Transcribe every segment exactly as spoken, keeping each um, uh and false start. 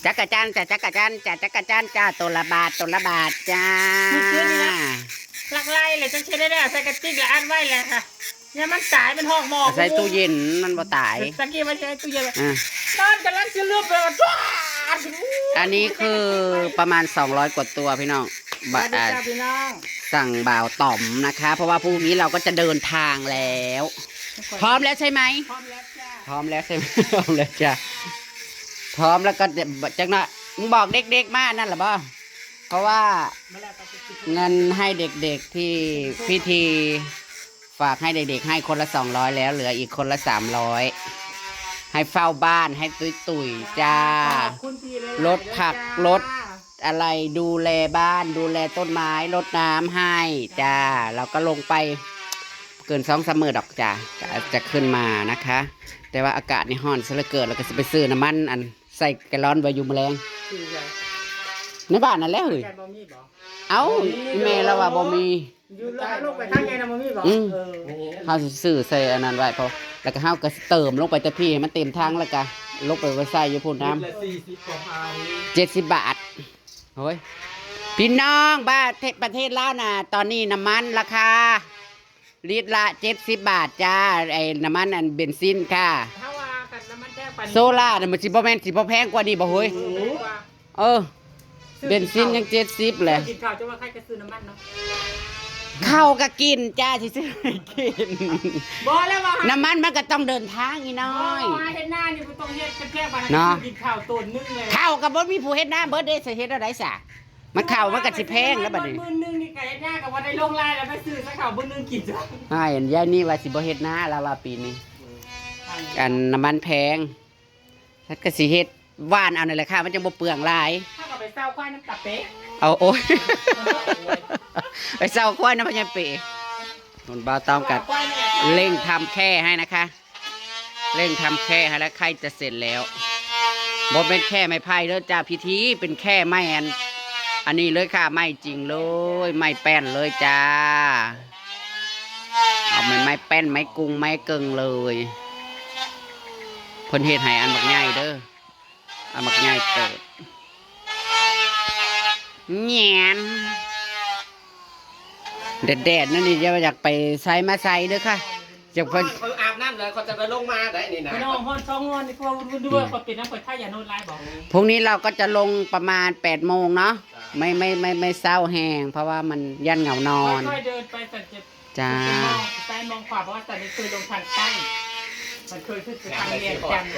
จักจั่นจ้ะ จักจั่นจ้ะ จักจั่นจ้ะ ตัวละบาท ตัวละบาทจ้า มื้อคืนนี้นะ ลักไล่เลย จังสิได้ได้ใส่กระติกแล้วอัดไว้แล้วค่ะ เนี่ยมันตาย มันห้องหมอ ใส่ตู้เย็น มันบ่ตาย ตะกี้ว่าใส่ตู้เย็น อ่ะ นอนกำลังจะเลือกเลย อันนี้คือประมาณสองร้อยกว่าตัวพี่น้อง สวัสดีจ้า อ่า พี่น้อง สั่งบ่าวต๋อมนะคะ เพราะว่าพรุ่งนี้เราก็จะเดินทางแล้ว พร้อมแล้วใช่ไหม พร้อมแล้วจ้า พร้อมแล้วใช่ไหม พร้อมแล้วจ้า พร้อมแล้วก็จักหน่อย มึงบอกเด็กๆมานั่นล่ะบ่ เพราะว่าเงินให้เด็กๆที่พิธีฝากให้เด็กๆ ให้คนละสองร้อยแล้ว เหลืออีกคนละสามร้อย ให้เฝ้าบ้านให้ตุ้ยๆจ้า ขอบคุณพี่หลายๆ รถผัก เด้อจ้า รถอะไร ดูแลบ้าน ดูแลต้นไม้ รดน้ำให้จ้า เราก็ลงไป เกินสองสามมื้อดอกจ้า ก็จะขึ้นมานะคะ แต่ว่าอากาศนี่ร้อนซะเหลือเกิน แล้วก็สิไปซื้อน้ำมันอันใส่แกลลอนไว้อยู่มื้อแลง ซื้อไง ในบ้านนั่นแหละเฮ้ย แกบ่มีบ่ เอ้า บ่มี แม่เราว่าบ่มี อยู่ลงไปทางแกน่ะบ่มีบ่ อืม เออ เขาสิซื้อใส่อันนั้นไว้ เพราะ แล้วก็เฮาก็สิเติมลงไปแต่พี่ให้มันเต็มถัง แล้วก็ลงไปไว้ใส่อยู่พุ้นน้ำ ลิตรละสี่สิบกว่าบาท เจ็ดสิบบาท โอ้ย พี่น้อง บ้านเท- ประเทศลาวน่ะ ตอนนี้น้ำมันราคา ลิตรละเจ็ดสิบบาทจ้า ไอ้น้ำมันอันเบนซินค่ะ ถ้าว่ากันน้ำมันแพงปานนี้ โซล่าน่ะมันสิบ่แม่นสิบ่แพงกว่านี้บ่เฮ้ย โอ้โห แพงกว่า เออ ซื้อ เบนซินยังเจ็ดสิบแหละ ซื้อกินข้าวจะว่าใครก็ซื้อน้ำมันเนาะ ข้าวก็กินจ้า สิซื้อให้กิน บ่แล้วว่า น้ำมันมันก็ต้องเดินทางอีน้อย บ่ว่าเฮ็ดนานี่บ่ต้องเฮ็ดเป็นแพงปานนั้น เนาะ ซื้อกินข้าวโตนหนึ่งเลย ข้าวก็บ่มีผู้เฮ็ดนาเบิดเด้ สิเฮ็ดอะไรซะ มันข้าวมันก็สิแพงแล้วบัดนี้ มื้อหนึ่งนี่ก็เฮ็ดนาก็บ่ได้ลงรายแล้วไปซื้อซะข้าวมื้อหนึ่งกินจ้ะ อ้าย อันยายนี่ว่าสิบ่เฮ็ดนาแล้วว่าปีนี้ อันน้ำมันแพง ฉันก็สิเฮ็ดหว่านเอานั่นแหละค่ะ มันจังบ่เปลืองหลาย ถ้าก็ไปเซาควายน้ำตาเป๊ะ เอา โอ้ย ไปเซาควายน้ำพญาเปะ คุณบ่าวต๋อมก็เร่งทำแคร่ให้นะคะ เร่งทำแคร่ให้แล้ว ใกล้จะเสร็จแล้ว บ่เป็นแคร่ไม้ไผ่เด้อจ้า พิธี เป็นแคร่ไม้อัน อันนี้เลยค่ะ ไม้จริงเลย ไม้แป้นเลยจ้า เอาไม้ ไม้แป้น ไม้กุง ไม้เกิ่งเลย เพิ่นเฮ็ดให้อันบักใหญ่เด้อ อันบักใหญ่เติบ แหงน แดดๆ นั่นนี่ อย่าอยากไปไสมาไสเด้อค่ะ อยากไป เออ อาบน้ำเลย เขาจะไปลงมาได้นี่นะ ไปนอนห้องสองห้องนี่ กลัววุ่นๆ ด้วย อืม เขาเป็นน้ำเปิดไฟอย่านอนไลน์บอก พรุ่งนี้เราก็จะลงประมาณแปดโมงเนาะ จ้ะ ไม่ ไม่ ไม่ ไม่เซาแฮง เพราะว่ามันย้านเหงานอน ค่อยๆเดินไป สันจะ จ้า จะมองซ้ายมองขวา เพราะว่าสันไม่เคยลงทางใต้ มันเคยขึ้นไปทางเวียงจันทน์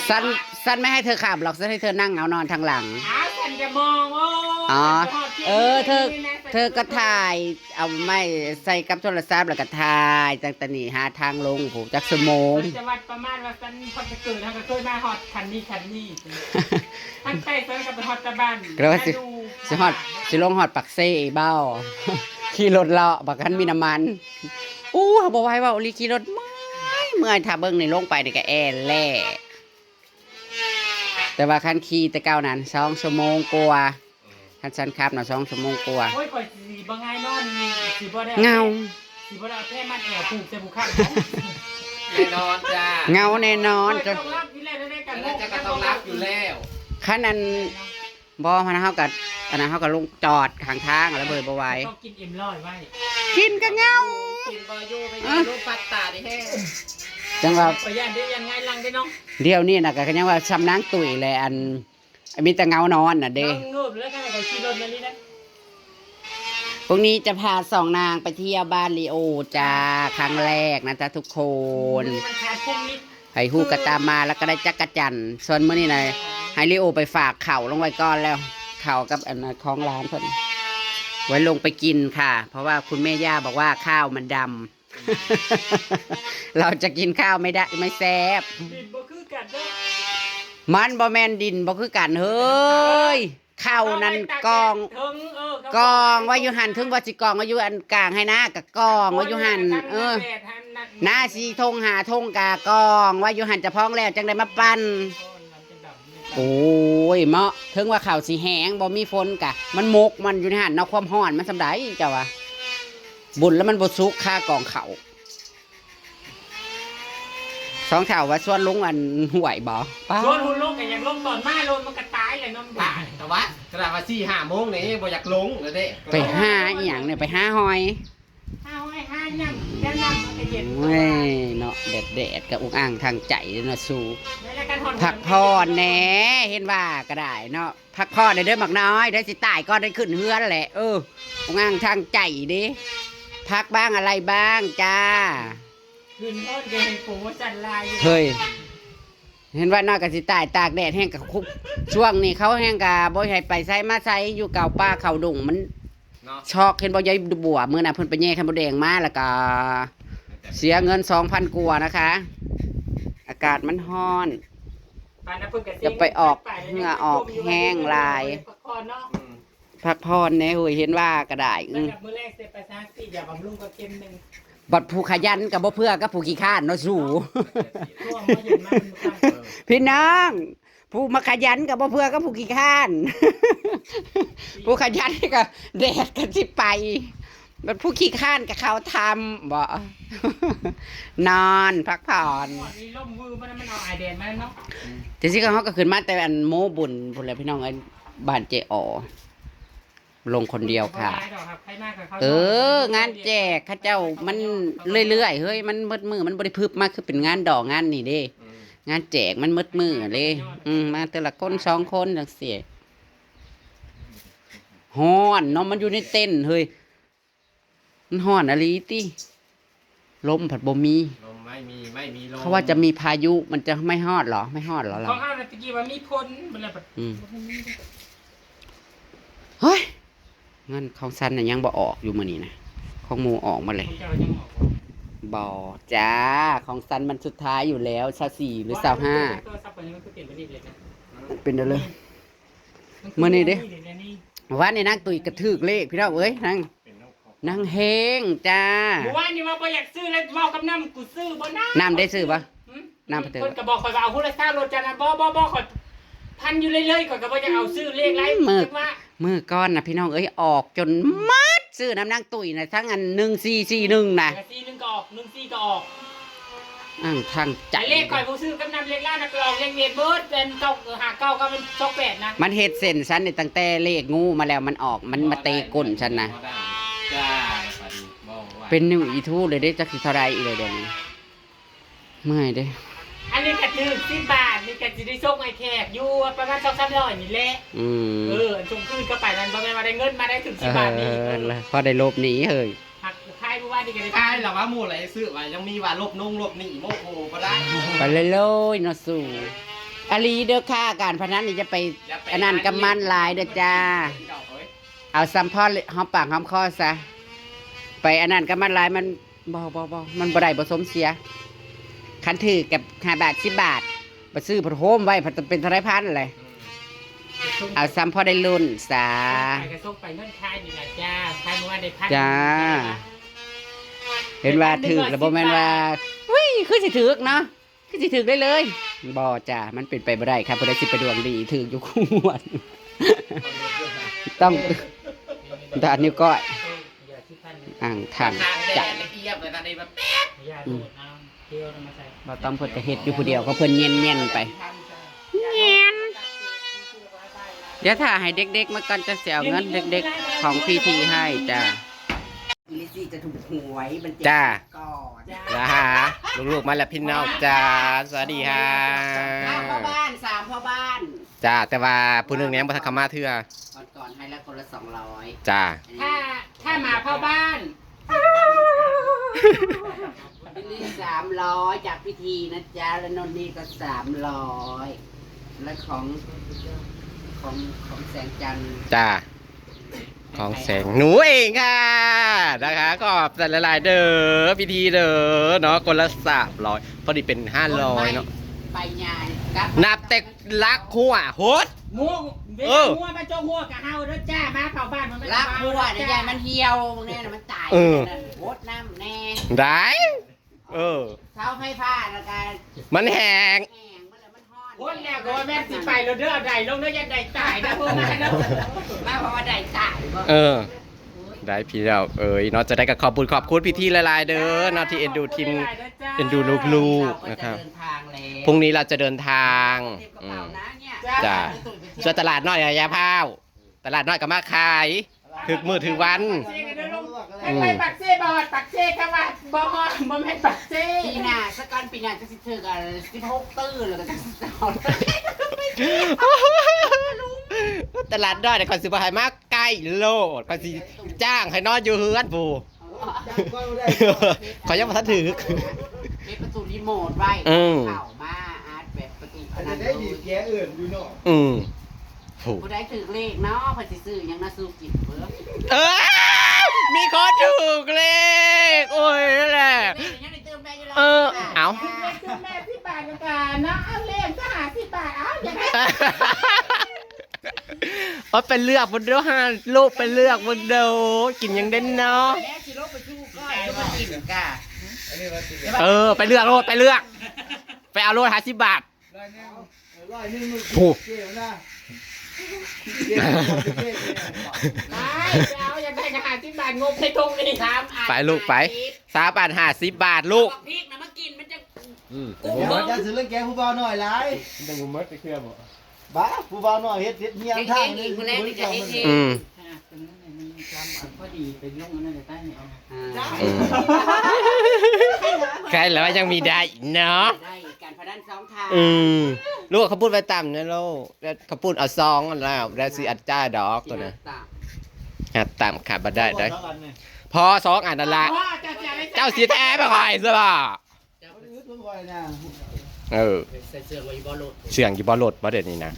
สัน สันไม่ให้เธอขับหรอก สันให้เธอนั่งเหงานอนทางหลัง อ้าว สันจะมอง โอ้ อ๋อ สันจะฮอดที่ เออ เธอ นี่นะ เธอก็ถ่าย เอาไม้ใส่กับโทรศัพท์แล้วก็ถ่าย ตั้งแต่นี่หาทางลง โห จักชั่วโมง มันจะวัดประมาณว่าสันพอจะเกิด แล้วก็เคยมาฮอดคันนี้คันนี้ ทั้งใต้สันก็ไปฮอดตะบ้าน ก็ว่าสิ นาดู สิฮอด สิลงฮอดปากเซอีกบ่ ขี่รถเลาะ บักคันมีน้ำมัน อู้ บ่ไหวเว้าอีหลี ขี่รถเมื่อย เมื่อย ถ้าเบิ่งนี่ลงไปนี่ก็แอ่นแหละ แต่ว่าคันขี่แต่เก่านั้นสองชั่วโมงกว่า คันสันขับน่ะสองชั่วโมงกว่า โอ้ย ข่อยสิบ่ง่ายนอน สิบ่ได้ เหงา สิบ่ได้เอาแพรมัดแอวผูกใส่ผู้ข้าง แน่นอนจ้า เหงาแน่นอน ข่อยต้องรับอยู่แล้ว ได้กัน อันนั้นจะก็ต้องรับอยู่แล้ว คันอัน บ่ อันนั้นเฮาก็ อันนั้นเฮาก็ลงจอดข้างทางแล้วเบิ่งบ่ไหว ต้องกินเอ็มร้อยไว้ กินก็เหงา กินบ่อยู่ ไปอยู่ อ่ะ ลูกปัดตาดิแท้ จังว่า ข่อยย่านเด้ ย่านหงายหลังเด้เนาะ เดี๋ยวนี้น่ะก็ยังว่าส่ำนางตุ้ยแหละ อัน มีแต่เหงานอนน่ะเด้ นั่งเงิบแล้วก็ให้เขาขี่รถมานี่นะ พรุ่งนี้จะพาสองนางไปเที่ยวบ้านลีโอจ้า ครั้งแรกนะจ๊ะทุกคน มันขาดพรุ่งนี้ ไผฮู้ก็ตามมา แล้วก็ได้จักจั่น ส่วนมื้อนี้นะ ให้ลีโอไปฝากข้าวลงไว้ก่อนแล้ว ข้าวกับอันนั้นของหลานเพิ่น ไว้ลงไปกินค่ะ เพราะว่าคุณแม่ย่าบอกว่าข้าวมันดำ เราจะกินข้าวไม่ได้ ไม่แซ่บ ดินบ่คือกันเด้อ มันบ่แม่นดินบ่คือกันเฮ้ย ข้าวนั่นกอง เทิง เออ กองไว้อยู่หั่น ถึงว่าสิกองไว้อยู่อันกลางไฮ่นา ก็กองไว้อยู่หั่น เออ นาสี่ทงห้าทงก็กองไว้อยู่หั่น จะพองแล้วจังได้มาปั่น โอ้ย เหมาะ ถึงว่าข้าวสิแห้ง บ่มีฝนกะ มันหมกมันอยู่ในหั่นเนาะ ความร้อนมันส่ำใดเจ้าว่า บุญแล้วมันบ่สุกคากองข้าว สองเฒ่าว่าชวนลงอันห้วยบ่ ป้า ชวนหุ่นลงก็อยากลงตอนมาลงมันก็ตายแหละเนาะ ตายแต่ว่าขนาดว่าสี่ห้าโมงนี่บ่อยากลงเลยเด้ ไปหาอีหยังเนี่ย ไปหาหอย หาหอยหาหยัง แล้วน้ำมันก็เย็น เว้ยเนาะ แดดแดดก็อุกอ่างทางใจเนาะสู แล้วกันหอน พักผ่อนแหน่ เห็นว่าก็ได้เนาะ พักผ่อนเด้อบักน้อย เด้อสิตายก่อนได้ขึ้นเฮือนแหละ เออ อุกอ่างทางใจเด้ พักบ้างอะไรบ้างจ้า ขึ้นเฮือนก็ให้โปรโมชั่นหลายอยู่ เฮ้ย เห็นว่าน้อยก็สิตายตากแดดแฮงกะคุก ช่วงนี้เขาแฮงกะบ่ให้ไปไสมาไส อยู่เก่าป่าเขาดงมัน เนาะ ช็อก เห็นบ่ ยายบัวมื้อน่ะเพิ่นไปแย่ไข่มดแดงมา แล้วก็เสียเงินสองพันกว่านะคะ อากาศมันร้อน ปานนั้นเพิ่นก็เสีย จะไปออก เงิน เหงื่อออกแฮงหลาย พักผ่อนเนาะ อืม พักผ่อนแหน่เฮ้ย เห็นว่าก็ได้ อืม มื้อแรกเสร็จไปซะสิ เดี๋ยวบำรุงก็เข็มหนึ่ง บัดผู้ขยันก็บ่เพื่อกับผู้ขี้คร้านเนาะสู ช่วงมาเย็นมากมันก็ พี่น้อง ผู้มาขยันก็บ่เพื่อกับผู้ขี้คร้าน ผู้ขยันก็แดดก็สิไป บัดผู้ขี้คร้านก็เข้าถ้ำบ่ นอนพักผ่อน มีร่มวือมัน มันเอาไอแดดมาเนาะ จังซี่ก็เฮาก็ขึ้นมาแต่อันโมบุญพุ้นแหละพี่น้องเอ้ย บ้านเจ๊อ๋อ ลงคนเดียวค่ะ บ่หลายดอกครับ ใครมาก็เข้า เออ งานแจกเขาเจ้ามันเรื่อยๆ เฮ้ย มันเบิดมื้อ มันบ่ได้พึบมาคือเป็นงานดอกงานนี่เด้ อืม งานแจกมันเบิดมื้อเลย อืม มาแต่ละคนสองคนจังซี่ ฮ้อนเนาะ มันอยู่ในเต็นท์เฮ้ย มันฮ้อนอีหลีติ ลมผัดบ่มี ลมไม่มี ไม่มีลม เขาว่าจะมีพายุ มันจะไม่ฮอดเหรอ ไม่ฮอดเหรอ ของเฮาน่ะตะกี้ว่ามีฝน มันเลยแบบ อืม เฮ้ย เงินของฉันน่ะยังบ่ออกอยู่มื้อนี้นะ ของหมู่ออกหมดเลย ของเจ้ายังออกบ่ บ่จ้า ของฉันมันสุดท้ายอยู่แล้ว ซาวสี่หรือซาวห้า โทรศัพท์อันนี้มันคือเปลี่ยนไปนี่เลยนะ มันเป็นเด้อเลย มื้อนี้เด้ มันคือเปลี่ยนไปนี่เลยนะนี่ วันนี้นางตุ้ยกะถืกเลขพี่น้องเอ้ย นาง นางเฮงจ้า เมื่อวานนี้ว่าบ่อยากซื้อแล้ว เว้ากับน้ำกูซื้อบ่นะ น้ำได้ซื้อบ่ หืม น้ำไปเถอะ เพิ่นก็บอกข่อยว่าเอาฮู้ละซาวโลดจ้านะ บ่ บ่ บ่ ข่อยพันอยู่เรื่อยๆ ข่อยก็บ่อยากเอาซื้อเลขหลาย มื้อ จักว่า มื้อก่อนน่ะพี่น้องเอ้ย ออกจนหมด ซื้อน้ำนางตุ้ยน่ะ ทั้งอันหนึ่งสี่สี่หนึ่งน่ะ แล้วก็สี่หนึ่งก็ออก หนึ่งสี่ก็ออก อ้างทางใจ แต่เลขข่อยบ่ซื้อกับน้ำเลขลาวน่ะ ไปออกเลขเวียดเบิด เป็นเก้าห้าเก้าก็เป็นสองแปดนะ มันเฮ็ดเส้นฉันนี่ตั้งแต่เลขงูมาแล้ว มันออก มันมาเตะก้นฉันนะ จ้า เป็นหนึ่งอีทูเลยเด้ จักสิเท่าใดอีกเลยเดี๋ยวนี้ เมื่อยเด้ อันนี้ก็ถืกสิบบาท นี่ก็สิได้ส่งให้แขกอยู่ประมาณสองสามร้อยนี่แหละ อืม เออ อันส่งคืนเข้าไปนั่นบ่แม่นว่าได้เงินมาได้ถืกสิบบาทนี่ เออ เออ แล้วพอได้ลบหนีเฮ้ย หักขายเมื่อวานนี่ก็ได้ ขายแล้วว่าหมู่ไหนซื้อว่ายังมีว่าลบนงลบหนี้โมโหบ่ได้ ไปเลยๆเนาะสู่ อลีเด้อค่ะ การพนันนี่จะไป อย่าไป อันนั้นกับมันหลายเด้อจ้า เจ้าเอ้ย เอาซ้ำพอหอมปากหอมคอซะ ไปอันนั้นกับมันหลาย มัน บ่ บ่ บ่ มันบ่ได้บ่สมเสีย คันถืกกับห้าบาท สิบบาท ไปซื้อผัดโฮมไว้ ผัดเป็นเท่าไรพันเลย เอาซ้ำพอได้ลุ้นซะ ไปกระทรวงไปเงินคายนี่ล่ะจ้า คายเมื่อวานได้พัน จ้า เห็นว่าถืกแล้วบ่แม่นว่า อุ้ย คือสิถืกเนาะ คือสิถืกได้เลย บ่จ้า มันเป็นไปบ่ได้ครับ ผู้ใดสิไปดวงดี ถืกอยู่คู่งวด ต้อง ด่านนิ้วก้อย อ่างทาง ทางแด จะ ดละเอียดเลยนะ ในแบบแป๊บ อืม บ่าวต้อมเพิ่นก็เฮ็ดอยู่ผู้เดียว เขาเพิ่นเย็นๆไป เย็น เดี๋ยวถ้าให้เด็กๆมาก่อน จะสิเอาเงินเด็กๆของพีทีให้จ้า อีลิซี่จะถูกหวย มันแจก จ้า ก่อน นะฮะ ลูกๆมาแล้วพี่น้องจ้า สวัสดีฮะ สามพ่อบ้าน สามพ่อบ้าน จ้า แต่ว่าผู้หนึ่งเนี่ยยังบ่ทันเข้ามาเทื่อ ก่อนๆให้แล้วคนละสองร้อย จ้า ถ้า ถ้ามาพ่อบ้าน บิลลี่สามร้อยจากพิธีนะจ๊ะ และนนนี่ก็สามร้อย และของ ของ ของแสงจันทร์ จ้า ของแสงหนูเองค่ะ นะคะ ขอบใจหลายๆเด้อ พิธีเด้อ เนาะ คนละสามร้อย พอดีเป็นห้าร้อยเนาะ ไปงานครับ นับแต่ลักหัวโหด หมู่ เออ หัวมาจงหัวกับเฮาเด้อจ้า มาเผาบ้านมัน ลักหัวเนี่ย ยายมันเหี่ยวพวกนี้นะ มันตาย เออ นั่นโหดน้ำแน่ ได้ เออ เสาไฟฟ้าแล้วก็ มันแห้ง แห้ง มันแล้วมันฮ้อน โหดแล้วก็ว่าแม่นสิไปแล้วเด้อ เอาใดลงเด้อ อย่าใดตายนะพวกนั้นเด้อ มาเพราะว่าใดตายบ่ เออ โอ้ย ได้พี่น้องเอ๋ยเนาะ จะได้ก็ขอบคุณขอบคุณพี่ๆหลายๆเด้อเนาะ ที่เอ็นดูทีม เอ็นดูลูกๆนะครับ พรุ่งนี้เราจะเดินทาง อืม จ้ะ ส่วนตลาดน้อยอะ ยาพร้าว ตลาดน้อยก็มาขาย ถืกมื้อถืกวัน อืม ไปปากเซ่บ่ฮอดปากเซ่ คำว่าบ่ฮอด บ่แม่นปากเซ่ ปีหน้าซะก่อน ปีหน้าจะสิถืกอ่ะ สิบหกตื้อ แล้วก็จะสิเอา ตลาดน้อยเนี่ย ข้อยสิบ่ให้มาใกล้โลด ข้อยสิจ้างให้นอนอยู่เฮือนพู้น ข้อยยังบ่ทันถืก เฮ็ดประตูรีโมทไว้ อืม เข้ามาอัดแบบประตูอันนั้นเลย อืม โห ผู้ใดถืกเลขเนาะ เพิ่นสิซื้อหยังนะสู่กินเบิ่ง เออ มีคนถืกเลข โอ้ย นั่นแหละ ยังได้ตื่นแม่อยู่แล้ว เออ ค่ะ เอ้า แม่สิบบาทก็กันเนาะ เอาเลขก็ห้าสิบบาท เอ้า อยากได้ เอาไปเลือกมันเด้อฮะ ลูกไปเลือกมันเด้อ กินหยังเด่นเนาะ แม่สิลงไปสู้ก้อย ลงไปกินกะ เออ ไปเลือกโลด ไปเลือก ไปเอาโลดห้าสิบบาท ร้อยหนึ่ง ร้อยหนึ่ง โอ้ เจ๊นะ เจ๊นะ ไม่ เอาอยากได้ก็ห้าสิบบาท งบในตรงนี้ สามอัน ไปลูกไป ห้าสิบ สามอันห้าสิบบาทลูก พริกนะมากินมันจะ อืม เดี๋ยวจะซื้อเรื่องแกงผู้บ่าวน้อยหลาย มันจะบ่หมดไปเทื่อบ่ บ้า ผู้บ่าวน้อยเฮ็ด เฮ็ดเฮียนทาง เฮ็ดเอง มื้อแรกนี่ก็เฮ็ดเอง อืม พอดีเป็นลงอันนั้นเลยใต้เนี่ย อ่า อืม ใครแล้วว่ายังมีได้เนาะ ได้การพนันสองทาง อืม ลูกเขาพูดไปต่ำนะลูก แล้วเขาพูดเอาซองแล้ว แล้วสิอัดจ้าดอกตัวนะ ต่าง หัดต่ำขาดบ่ได้ได้ พอสองอันนั่นละ พ่อเจ้าเสียเลย เจ้าสิแท้ไปขายซะบ่ เออ ใส่เสื้อไว้อยู่บ่รถ เสื้ออยู่บ่รถบ่เดี๋ยวนี้นะ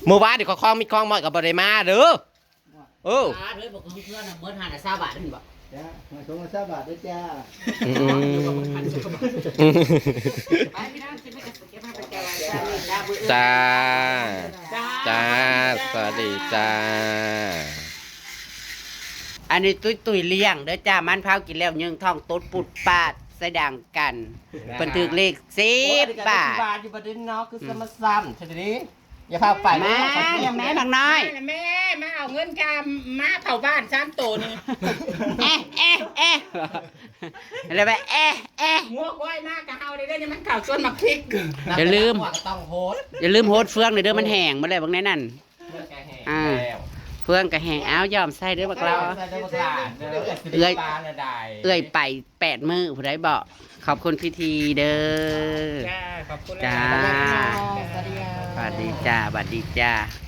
เมื่อวานนี่เขาคล้องมีดคล้องมอดกับบ่ได้มาเด้อ เออ อ่าเฮ้ย บอกเพื่อนๆน่ะ เมื่อทานอ่ะ ซาวบาทนั่นบ่ จ้า มาส่งมาซาวบาทด้วยจ้า อืม ไปพี่น้อง สิไปเก็บผ้าไปแจกจ้า จ้า จ้า จ้า สวัสดีจ้า อันนี้ตุ้ยตุ้ยเลี้ยงเด้อจ้า มันเผากินแล้วยังท้องตดปุดปาดใส่ดังกัน เพิ่นถืกเลขสิบบาท โอ้ย อันนี้ก็ได้สิบบาทอยู่ประเด็นเนาะ คือสมซ้ำใช่ไหม อย่าพาไป มา แม่บักน้อย แม่ มาเอาเงินกามาเผาบ้านสามโตนี่ เอ๊ะ เอ๊ะ เอ๊ะ อะไรไป เอ๊ะ เอ๊ะ งัวควายมากกะเฮาได้เด้อ นี่มันเข่าชวนมาคลิก อย่าลืม ต้องโฮส อย่าลืมโฮสเฟืองเลยเด้อ มันแห้งมาเลยบางแน่นั่น เฟืองกะแห้ง อ่า แล้ว เฟืองกะแห้ง อ้าว ยอมใส่เด้อบักเรา ใส่เด้อบักหลานเด้อ เอื้อย ปลาละใด เอื้อยไปแปดมื้อผู้ใดบอก ขอบคุณพี่ทีเด้อ จ้า ขอบคุณ จ้า หลายๆ สวัสดีค่ะ สวัสดีจ้า สวัสดีจ้า